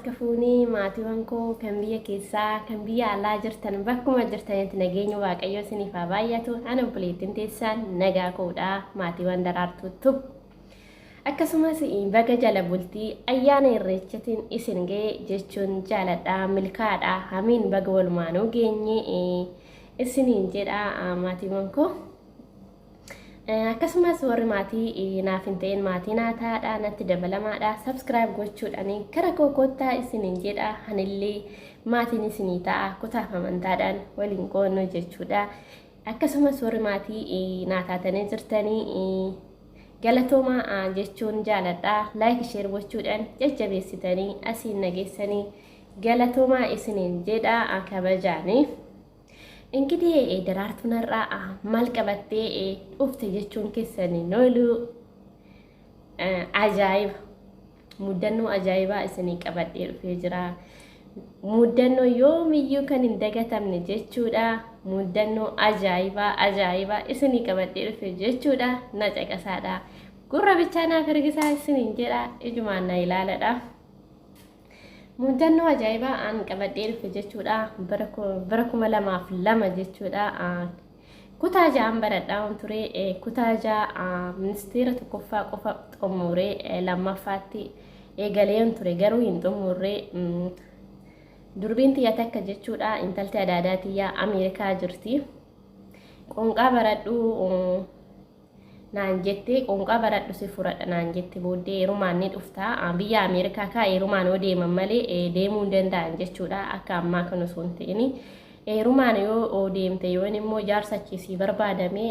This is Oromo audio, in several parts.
Harka fuunee maatiiwwan koo kan biyya keessaa kan biyya alaa jirtan bakkuma jirtanitti nageenya Waaqayyoo isiniif haa baay'atu. Ana obboleettiin teessaan nagaa koodha maatiiwwan Daraartuu Tub. Akkasumas baga jala bultii ayyaana irreechatiin isin ga'e jechuun jaaladha milkaadha hamiin baga walumaanuu geenye isiniin jedha maatiiwwan koo. Akkasumas warri maatii naaf hin ta'in maatii naa ta'aadha, natti dabalamaadha, subscribe gochuudhaan kara koo kottaa isiniin jedha, anillee maatiin isinii ta'a, kutaaf amantaadhaan waliin qoonnoo jechuudha. Akkasumas warri maatii naa taatanii jirtanii galatoomaa jechuun jaaladha, like share gochuudhaan jajjabeessitanii asiin nageessanii galatoomaa isiniin jedha kabajaanii. Ingidihi Daraartuun har'aa maal qabattee dhufte jechuun keessan hin oolu. Ajaa'iba! Muddannoo ajaa'ibaa isinii qabadhee dhufee jira. Muddannoo yoomiyyuu kan hin dagatamne jechuudha. Muddannoo ajaa'ibaa ajaa'ibaa isinii qabadhee dhufe jechuudha. Na caqasaadha. Gurra bichaa naaf ergisaa isiniin jedha. Ijumaan na ilaaladha. Muudannoo ajaa'ibaa an qabadhee dhufe jechuudha. Bara 2002 jechuudha. Kutaa ja'an baradhaa waan ture. Kutaa ja'a ministeera tokkoffaa qofa xumuree lammaffaatti eegaleen ture garuu hin xumurre. Durbiin tiyya takka jechuudha. Intalti adaadaa tiyya Ameerikaa jirti. Qoonqaa baradhu naan jette, qoonqaa baradhu si furadha naan jette. Booddee heerumaan ni dhufta biyya Ameerikaa kaa heerumaan yoo deeman malee deemuu hin danda'an jechuudha. Akka ammaa kan osoo hin ta'in heerumaan yoo deemte yoon immoo jaarsa achii sii barbaadame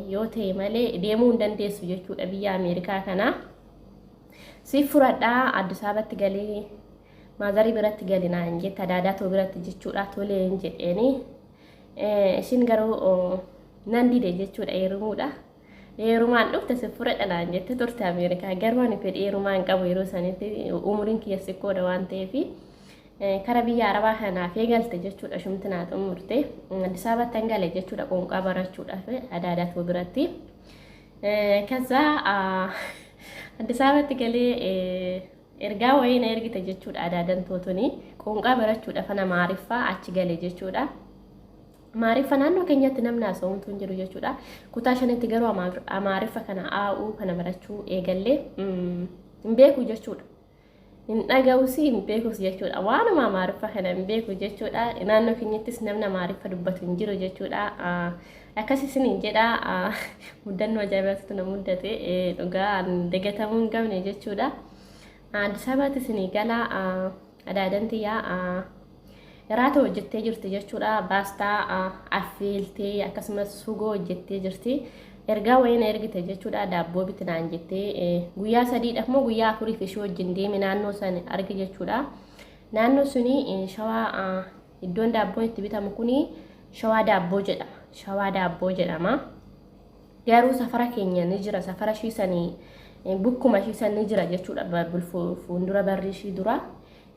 yoo ta'e malee deemuu hin dandeessu jechuudha biyya Ameerikaa kana. Si furadhaa Addis Ababatti galee maazarii biratti gali naan jette, adaadaa too biratti jechuudha. Tolee hin jedheeni. Ishiin garuu nan dide jechuudha heerumuudha. Heerumaan dhufte si furadha naan jette turte Ameerikaa. Garuu ani fedhii heerumaa hin qabu yeroo sanitti, umuriin kiyya xiqqoodha waan ta'eef kara biyya Arabaa kanaaf eegalte jechuudha. Shumti naa xumurte. Addis Ababatti an gale jechuudha qoonqaa barachuudhaaf adaadaa too biratti. Kazaa Addis Ababatti galee ergaa wayii na ergite jechuudha adaadan tootuni. Qoonqaa barachuudhaaf ana Amaariffaa achi gale jechuudha. Amaariffa naannoo keenyatti namni haasa'umtuu hin jiru jechuudha. Kutaa shanitti garuu Amaariffa kana aa'uu kana barachuu eegallee hin beeku jechuudha. Hin dhaga'us hin beekus jechuudha. Waanuma Amaariffa kana hin beeku jechuudha. Naannoo keenyattis namni Amaariffa dubbatu hin jiru jechuudha. Akkas isiniin jedha, muddannoo ajaa'ibaatu na muddate dhugaa dagatamuu hin qabne jechuudha. Addis Ababaatti isinii gala, adaadan tiyyaa Iraata hojjettee jirti jechuudha. Baastaa affeeltee akkasumas sugoo hojjettee jirti. Ergaa wayii na ergite jechuudha. Daabboo biti naan jettee guyyaa sadiidhaaf moo guyyaa afuriif ishee wajjin deeme naannoo san arge jechuudha. Naannoo suni shawaa, iddoon daabboon itti bitamu kuni Shawaa Daabboo jedhama. Shawaa Daabboo jedhama. Garuu safara keenya ni jira. Safara ishii sanii bukkuma ishii san ni jira jechuudha. Fuuldura barri ishii dura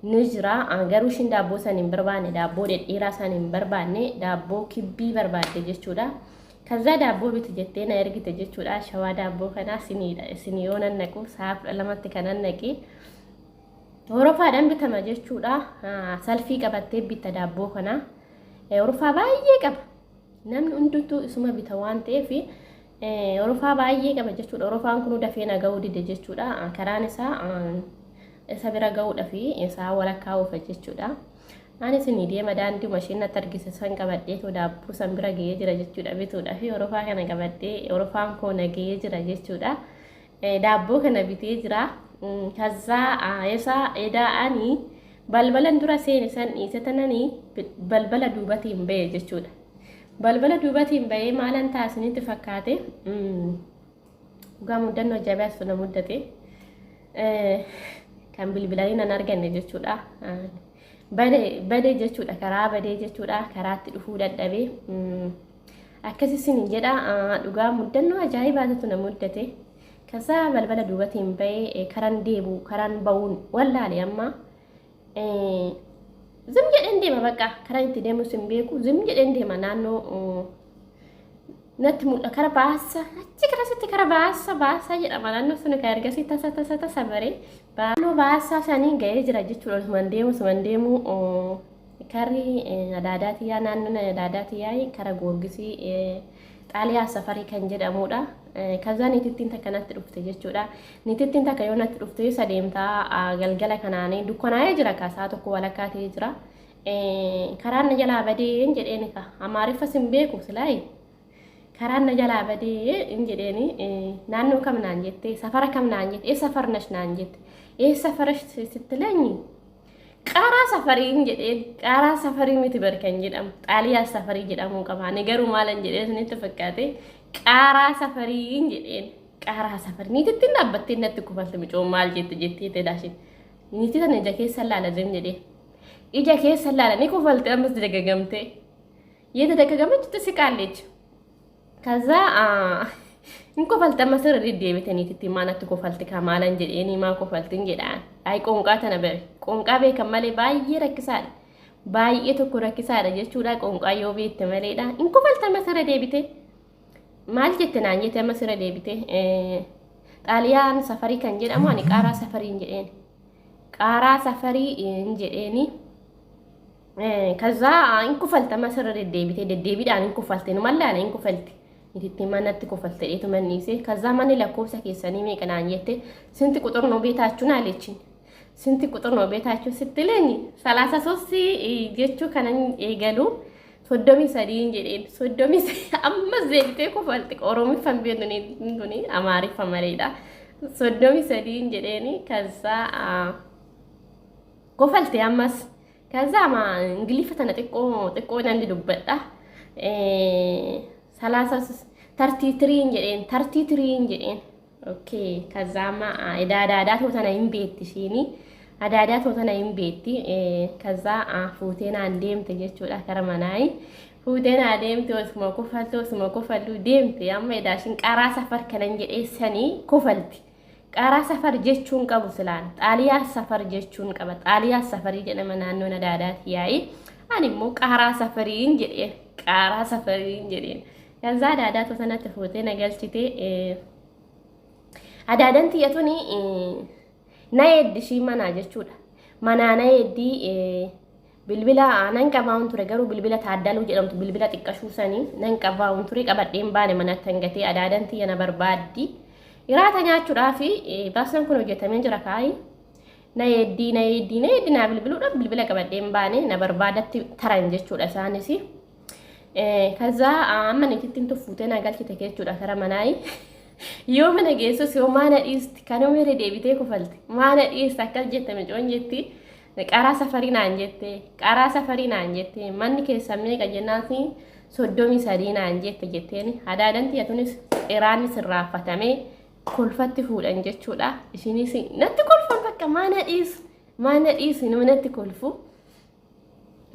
ni jira. Garuu ishiin daabboo san hin barbaanne, daabboo dhedheeraa san hin barbaanne, daabboo kibbii barbaadde jechuudha. Kazaa daabboo biti jettee na ergite jechuudha. Shawaa Daabboo kanaa siniidha. Isin yoo nan naqu sa'a 12tti kanan naqe. Horofaadhaan bitama jechuudha. Salfii qabattee bitta daabboo kana. Horofaa baay'ee qaba. Namni hundumtuu isuma bita waan ta'eef horofaa baay'ee qaba jechuudha. Horofaan kun dafee na ga'uu dide jechuudha. Karaan isaa isa bira ga'uudhaaf isaa walakkaa oofa jechuudha. Ani isinii deema daandiuma isheen natti argise san qabadhee daabboo san bira ga'ee jira jechuudha bituudhaaf. Horofaa kana qabadhee horofaan koo na ga'ee jira jechuudha. Daabboo kana bitee jira. Kazaa esaa edaa ani balbalan dura seene san dhiise tanani balbala duubatiin ba'e jechuudha. Balbala duubatiin ba'ee maalan ta'a isinitti fakkaate? Dhugaa muddannoo ajaa'ibaatu na muddate. Kan bilbilanii nan arganne jechuudha. Bade jechuudha, karaa badee jechuudha, karaatti dhufuu dadhabee. Akkas isin jedha, dhugaa muddannoo ajaa'ibaatu na muddate. Kasaa balbala duubatiin ba'ee karan deebu karaan ba'uun wallaale amma. Zim jedheen deema, bakka karaan itti deemus hin beeku, zim jedheen deema. Naannoo natti mul'ata kara baasa achi karasitti kara baasa baasa jedhama naannoo sun kan ergasii tasa tasa tasa baree Naannoo baasaa sanii ga'ee jira jechuudha. Osuman deemu osuman deemu karri adaadaa tiyyaa naannoon adaadaa tiyyaa kara Goorgisii Xaaliyaa Safarii kan jedhamudha. Kazaa niitittiin takka natti dhufte jechuudha. Niitittiin takka yoo natti dhufte isa deemtaa galgala kanaanii dukkanaa'ee jira kaasaa tokko walakkaa ta'ee jira. Karaan na jalaa badee hin jedheeni ka Amaariffas hin beeku silaayi. Karaan na jalaa badee hin jedheeni naannoo kam naan jette safara kam naan jette eessa farnash naan jette eessa farash sitti leenyi qaaraa safarii hin jedheen qaaraa safarii miti bar kan jedhamu xaaliyaa safarii jedhamuu qaba ani garuu maalan jedhee isinitti fakkaate qaaraa safarii hin jedheen qaaraa safarii niititti hin dhaabbattee natti kufalte micoon maal jette jettee tedaashin niitii tana ija keessa laala zem jedhee ija keessa laala ni kufalte ammas dagagamtee የተደገገመች ትስቃለች። ከዛ hin kofalti amma sirra deddeebite niititti maa natti kofalti kaa maalan jedheeni maa kofaltin jedhaan ay qoonqaa tana bare qoonqaa beekan malee baay'ee rakkisaadha baay'ee tokko rakkisaadha jechuudha qoonqaa yoo beekte maleedha hin kofalti amma sirra deebite maal jette naan jette amma sirra deebite xaaliyaan safarii kan jedhamu ani qaaraa safarii hin jedheen qaaraa safarii hin jedheeni ከዛ hin kofalti amma sirra deddeebite deddeebiidhaan hin kofalte numallaan hin kofalte Nitittiin manatti kofalte dheetu manniise ከዛ manni lakkoofsa keessanii meeqa naan jette ስንት ቁጥር ነው ቤታችሁን አለችኝ። ስንት ቁጥር ነው ቤታችሁ ስትለኝ 33 jechuu kanan eegalu 33 jedheen soddomii ammas deebitee kofalte Oromiffan beeknu tuni Amaariffa maleedha 33 jedheeni ከዛ kofalte ammas ከዛ Ingiliffa tana xiqqoo xiqqoo nan dubbadha ሰላሳ 33 jedheen 33 jedheen okay ከዛ amma adaadaa too tana hin beetti ishiini adaadaa too tana hin beetti ከዛ fuutee naan deemte jechuudha kara manaayi fuutee naa deemte osuma kofaltu osuma kofaltu deemte amma edaashin qaraa safar kanan jedhee sanii kofalti qaaraa safar jechuun qabu silaan xaaliyaa safar jechuun qaba xaaliyaa safarii jedhama naannoon adaadaati yaa'i ani immoo qaaraa safariin jedheen qaaraa safariin jedheen ከዛ adaadaa too sanatti fuutee na galchite adaadan tiyya tuni na eeddishii manaa jechuudha manaa na eeddii bilbila nan qabaa'uun ture garuu bilbila taaddaluu jedhamtu bilbila xiqqashuu sanii nan qabaa'uun ture qabadheen baane manatti hangatee adaadan tiyya na barbaaddi iraata nyaachuudhaaf baasaan kun hojjetamee jira kaayi na eeddii na eeddii na eeddii naa bilbiluudhaaf bilbila qabadheen baane na barbaadatti taran jechuudha isaanis. ከዛ amma nitittiin tuffuutee na galchite jechuudha kara manaayi. Yoo mana geessus yoo maana dhiisti kan umere deebitee kofalte maana dhiisti akkas jette micoon jetti qaraa safarii naan jette qaraa safarii naan jette manni keessan meeqa jennaan 33 naan jette jetteen adaadan tiyya tunis xiraanni sirraaffatamee kolfatti fuudhan jechuudha. Ishinis natti kolfan bakka maana dhiisu maana dhiisu nama natti kolfu.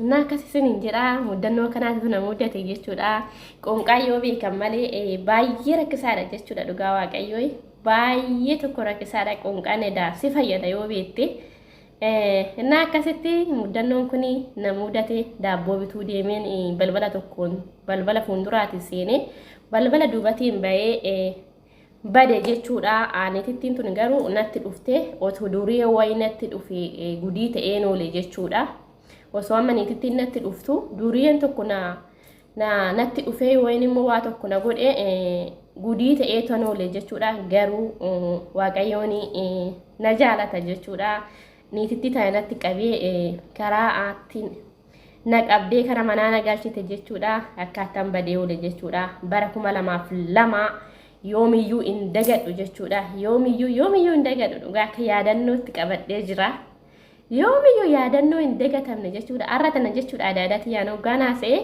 እና akkas isiniin jedha muddannoo kanaatu na muddate jechuudha. Qoonqaa yoo beekan malee baay'ee rakkisaadha jechuudha dhugaa waaqayyoo baay'ee tokko rakkisaadha qoonqaan edaa si fayyada yoo beekte. እና akkasitti muddannoon kun na mudate daabboo bituu deemeen balbala tokkoon balbala fuulduraati seenee balbala duubatiin bahee bade jechuudha. Niitittiin tun garuu natti dhufte otoo durii wayii natti dhufe gudii ta'een oole jechuudha. Osoo amma niitittiin natti dhuftu duriyeen tokko na na natti dhufee wayin immoo waa tokko na godhe gudii ta'ee tan oole jechuudha. Garuu waaqayyoon na jaalata jechuudha. Niitittii tana natti qabee karaa na qabdee kara manaa na galchite jechuudha. Akkaataan badee oole jechuudha. Bara 2002 yoomiyyuu hin dagadhu jechuudha. Yoomiyyuu yoomiyyuu hin dagadhu dhugaa akka yaadannootti qabadhee jira. Yoomiyyuu yaadannoo hin dagatamne jechuudha. Arra tana jechuudha adaadaati yaan hoggaan haasa'e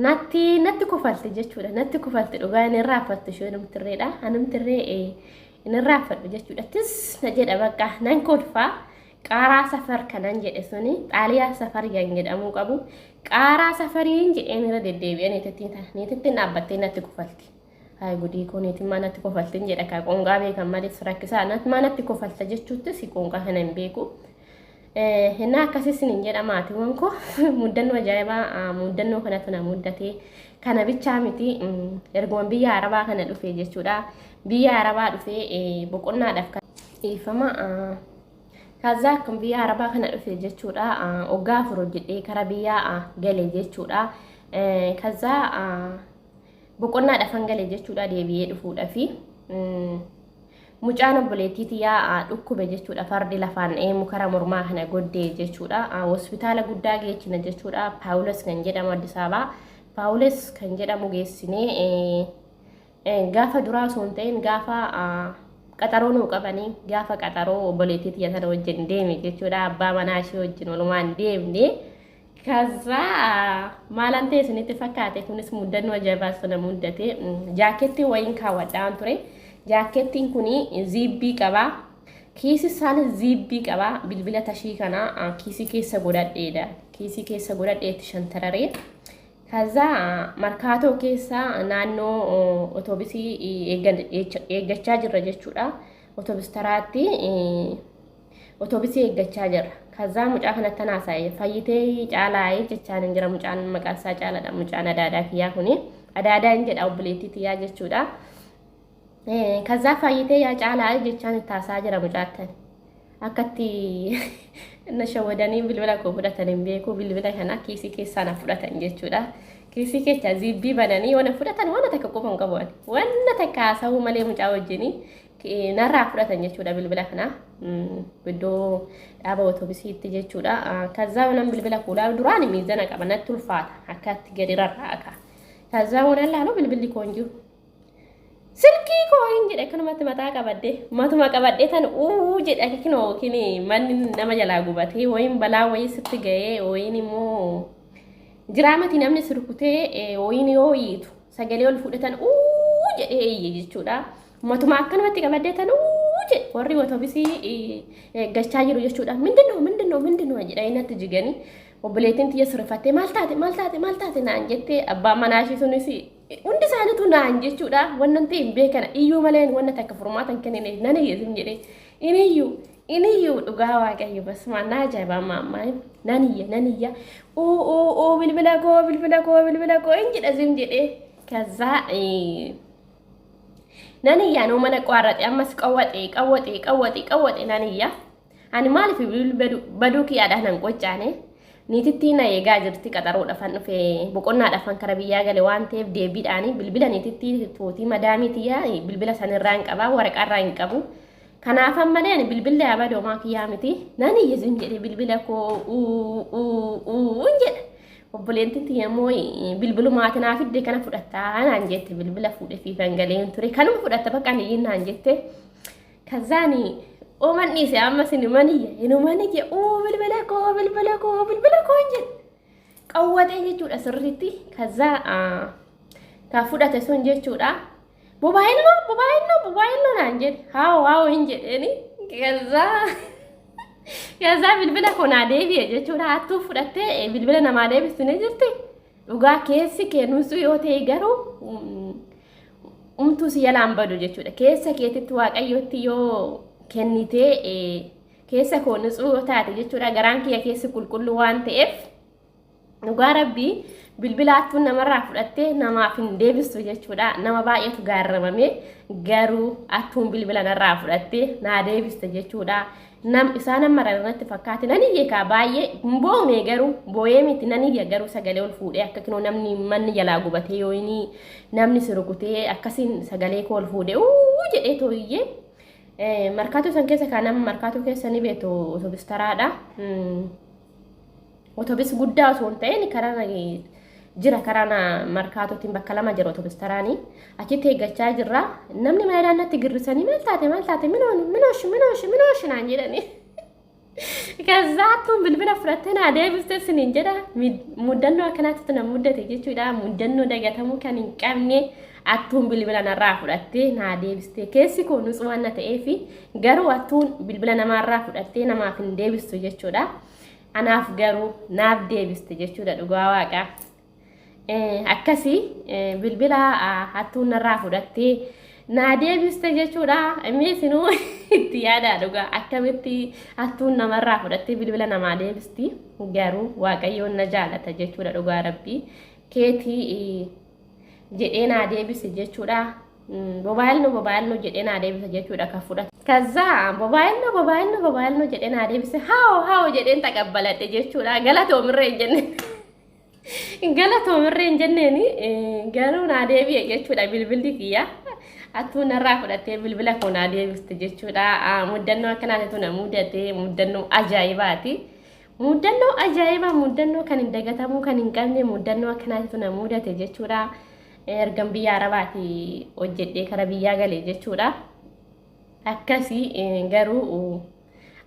natti natti kofalte jechuudha. Natti kofalte dhugaa hin irraanfattu ishee numtirreedha. Anumtirree hin irraanfadhu jechuudha. Tis na jedha bakka nan kolfaa. Qaaraa safar kanan jedhe suni xaaliyaa safar kan jedhamuu qabu. Qaaraa safariin jedheen irra deddeebi'ee niitittiin tana niitittiin dhaabbattee natti kofalti. Hayi gudii koo niitiin maa natti kofaltin jedha kaa qoonqaa beekan malee rakkisaa maa natti kofalta jechuuttis qoonqaa kana hin beeku. Innaa akkasii isiniin jedha maatiiwwan koo muddannoo ajaa'ibaa muddannoo kanatu na muddatee kana bichaa miti erguma biyya arabaa kana dhufe jechuudha. Biyya arabaa dhufee boqonnaadhaaf Dhiifama. Kaza akkuma biyya Arabaa kana dhufe jechuudha. Waggaa 4 hojjedhee kara biyyaa gale jechuudha. Kaza boqonnaadhaafan gale jechuudha deebi'ee dhufuudhaafi. Mucaan obboleettii tiyyaa dhukkube jechuudha. Fardi lafaan dha'ee mukara mormaa kana goddee jechuudha. Hospitaala guddaa geechina jechuudha. Paawulos kan jedhamu Addis Ababaa. Paawulos kan jedhamu geessinee gaafa duraa osoo hin ta'in gaafa qaxaroo nuu qabanii gaafa qaxaroo obboleettii tiyya sana wajjin deeme jechuudha. Abbaa manaa ishee wajjin walumaan deemne. Kaza maalan ta'e isinitti fakkaate? Kunis muddannoo ajaa'ibaa sana muddate. Jaakettii wayiin kaawwadhaan ture. Jaakettiin kun ziibbii qaba. Kiisi isaanis ziibbii qaba. Bilbila tashii kana kiisii keessa godhadheedha. Kiisii keessa godhadheetti shantararee. Kaza Markaatoo keessa naannoo otoobisii eeggachaa jirra jechuudha. Otoobis taraatti otoobisii eeggachaa jirra. Kazaa mucaa kanatti haasa'e, fayyitee caalaa'ee jechaan hin jira. Mucaan maqaan isaa Caalaadha. Mucaan adaadaa kiyyaa kuni. Adaadaa hin jedha, obboleettii tiyyaa jechuudha. Kazaa fayyitee yaa caalaa'ee jechaan itti haasa'aa jira mucaatti. Akkatti na shawwadanii bilbila koo fudhatan hin beeku. Bilbila kana kiisii keessaa na fudhatan jechuudha. Kiisii keessa ziibbii bananii waan fudhatan waan takka quba hin qabu. Waan takka haasa'uu malee mucaa wajjinii narraa fudhatan jechuudha bilbila kana iddoo dhaaba otoobisiitti jechuudha. Kazaa waan bilbila kuulaa duraan miizana qaba, natti ulfaata akkatti gadi rarraa'a. Kazaa waan laalu bilbilli koo hin jiru. Silkii koo hin jedhe, akkanumatti mataa qabadde, matuma qabadhee tan uu jedhe. Akka kinoo yookiin manni nama jalaa gubatee wayiin balaa wayii sitti ga'ee wayiin immoo jiraamati namni sirkutee wayiin yoo hiitu sagalee ol fudhatan uu jedhee iyye jechuudha. Matuma akkanumatti qabadhee tan uu jedhe, warri otoobisii eeggachaa jiru jechuudha. Mindinoo, mindinoo, mindinoo jedhanii natti jiganii, obboleettiin tiyya sirrifattee maal taate, maal taate, maal taate naan jettee, abbaan manaa ishee sunis, hundi isaaniitu naan jechuudha. Wannan ta'e hin beekana, iyyuu malee wanna takka furmaata hin kennine. Nan iyye jedhee iniyyuu iniyyuu, dhugaa Waaqayyo basuma na ajaa'iba. Amma ammaa nan iyya, nan iyya, uu uu uu, bilbila koo, bilbila koo, bilbila koo hin jedha zim jedhee. Kazaa nan iyyaa nuu mana qoarrate, ammas qawwaxe, qawwaxe, qawwaxe, qawwaxe, nan iyya. Ani maaliif baduu kiyyaadhaan nan qoccaane? Niitittii na eegaa jirti, qaxaroodhaafan dhufe, boqonnaadhaafan kara biyyaa gale waan ta'eef deebiidhaani bilbila niitittii tuutii madaamii tiyyaa bilbila sanirraa hin qabaa, waraqaarraa hin qabu. Kanaafan malee ani bilbilli abadoomaa kiyyaa miti. Nan iyya zim jedhe, bilbila koo uu uu uu jedha. Obboleettiin tiyya immoo bilbilumaati naa fidde kana fudhattaa naan jette. Bilbila fuudhee fiifan galeen ture. Kanuma fudhatta, bakka ani iyyin naan jette. Kazaani ooman dhiise, ammas inuman iyya, inuman iyya, uu bilbila koo, bilbila koo, bilbila koo jedhe. Qawwatee jechuudha sirriitti. Kazaa ka fudhate sun jechuudha. Mobaayil noo, mobaayil noo, mobaayil noo naan jedhe. Haa waa hin jedheeni. Kazaa bilbila koo naa deebi'e jechuudha. Hattuu fudhattee bilbila namaa deebistu ni jirti. Dhugaa keessi kennuusu yoo ta'e garuu umtuu si yalaan badu jechuudha. Keessa keetitti Waaqayyotti yoo kennitee, keessa koo nutsuu yoo taate jechuudha. Garaan kiyya keessi qulqulluu waan ta'eef, dhugaa Rabbii, bilbila hattuun namarraa fudhattee namaaf hin deebistu jechuudha. Nama baay'eetu gaarramame, garuu hattuun bilbila narraa fudhattee naa deebiste jechuudha. Nam isaan amma irratti fakkaate nan iyye kaa, baay'ee hin boome, garuu boo'ee miti, nan iyya garuu sagalee ol fuudhee, akka kinoo namni manni jalaa gubatee yoo inni namni si rukutee akkasiin sagalee koo ol fuudhee uu jedhee tooyyee. Markaatoo san keessa kaa, nama Markaatoo keessa ni beektu, otobis taraadha. Otobis guddaa osoo hin ta'in karaa jira, karaa Markaatootiin bakka lama jira otobis taraanii. Achitti eeggachaa jirra. Namni mana natti girrisanii maal taate, maal taate, minoon minoosh minoosh minoosh naan jedhani. Kazaattuun bilbila fudhattee naa deebiste siniin jedha. Muddannoo akkanaatti na muddate jechuudha. Muddannoo dagatamuu kan hin qabne, hattuun bilbila narraa fudhattee naa deebiste. Keessi koo nutsuu waan na ta'eef, garuu hattuun bilbila namaarraa fudhattee namaaf hin deebistu jechuudha. Anaaf garuu naaf deebiste jechuudha, dhugaa Waaqaa. Akkasii bilbila hattuun narraa fudhattee naa deebiste jechuudha. Inni isinuu itti yaadaa, dhugaa akkamitti hattuun namarraa fudhattee bilbila namaa deebisti? Garuu Waaqayyoon na jaalata jechuudha, dhugaa Rabbii keetii jedhee naa deebise jechuudha. ሞባይል ነው ሞባይል ነው jedhee naa deebisa jechuudha kan fudhate. ከዛ ሞባይል ነው ሞባይል ነው ሞባይል ነው jedhee naa deebise haa haa jedheen taqabbaladhe jechuudha galatoomirree hin jenne. Galatoomirree hin jenneeni garuu naa deebi'e jechuudha bilbilli kiyya. Attuu narraa fudhattee bilbila koo naa deebiste jechuudha. Muddannoo akkanaatitu na mudate muddannoo ajaa'ibaati. Muddannoo ajaa'ibaa muddannoo kan hin dagatamuu kan hin qabne muddannoo akkanaatitu na mudate jechuudha. Ergan biyya Arabaati hojjedhee kara biyyaa gale jechuudha. Akkasii garuu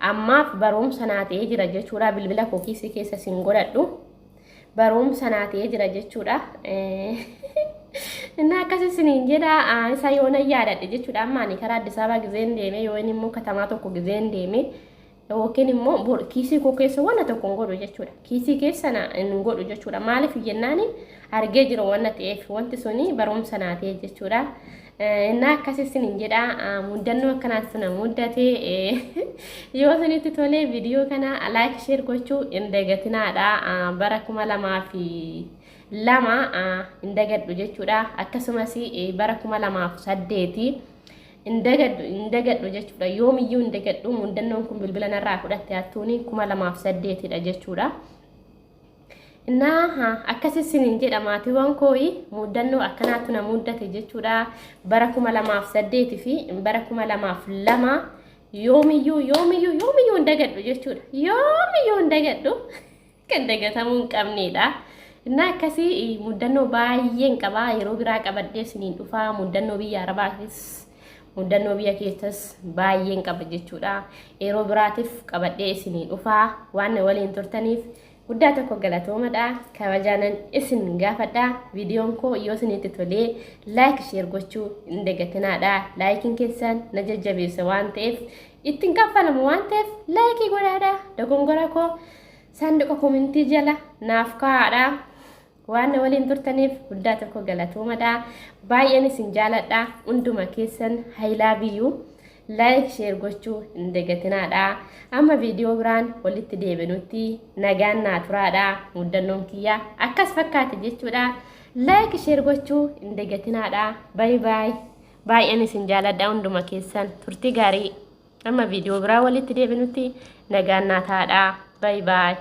ammaaf barumsa naa ta'ee jira jechuudha. Bilbila koo kiisii keessa sin godhadhu. Barumsa naa ta'ee jira jechuudha. Inni akkasii isiniin jedha isa yoona yaadadhe jechuudha. Amma ani karaa Addis Ababaa gizeen deeme yoo inni immoo katamaa tokko gizeen deeme yookiin immoo kiisii koo keessa wanna tokko hin godhu jechuudha. Kiisii keessa hin godhu jechuudha. Maaliif jennaani argee jira wanna ta'eef wanti suni barumsa naa ta'e jechuudha. Inni akkasii isiniin jedha muddannoo akkanaatti na muddate yoo isinitti tolee viidiyoo kana like share gochuu hin dagatinaadha. Bara 2002 hin dagadhu jechuudha. Akkasumas bara 2008 hin dagadhu hin dagadhu jechuudha. Yoomiyyuu hin dagadhu muddannoon kun bilbila narraa fudhatte hattuuni 2008dha jechuudha. Innaa akkas isiniin jedha maatiiwwan kooyi muddannoo akkanaatu na muddate jechuudha. Bara 2008 fi bara 2002 yoomiyyuu yoomiyyuu yoomiyyuu hin dagadhu jechuudha. Yoomiyyuu hin dagadhu kan dagatamuu hin qabnedha. Innaa akkasii muddannoo baay'een qabaa yeroo biraa qabadhee isiniin dhufaa muddannoo biyya Arabaatis muddannoo biyya keessas baay'een qaba jechuudha. Yeroo biraatiif qabadhee isiniin dhufaa waan waliin turtaniif guddaa tokko galatoomadha. Kabajaanan isin gaafadha. Viidiyoon koo yoo isinitti tolee like share gochuu hin dagatinaadha. Likeiin keessan na jajjabeessa waan ta'eef ittiin kaffalamu waan ta'eef like godhaadha. Dogongora koo saanduqa comment jala naaf kaa'aadha. Waan na waliin turtaniif guddaa tokko galatoomadha. Baay'een isin jaaladha. Hunduma keessan I love you. Like share gochuu hin dagatinaadha. Amma viidiyoo biraan walitti deebinutti nagaan naa turaadha. Muddannoon kiyya akkas fakkaate jechuudha. Like share gochuu hin dagatinaadha. Bye bye. Baay'een isin jaaladha hunduma keessan turtii gaarii. Amma viidiyoo biraa walitti deebinutti nagaan naa taadha. Bye bye.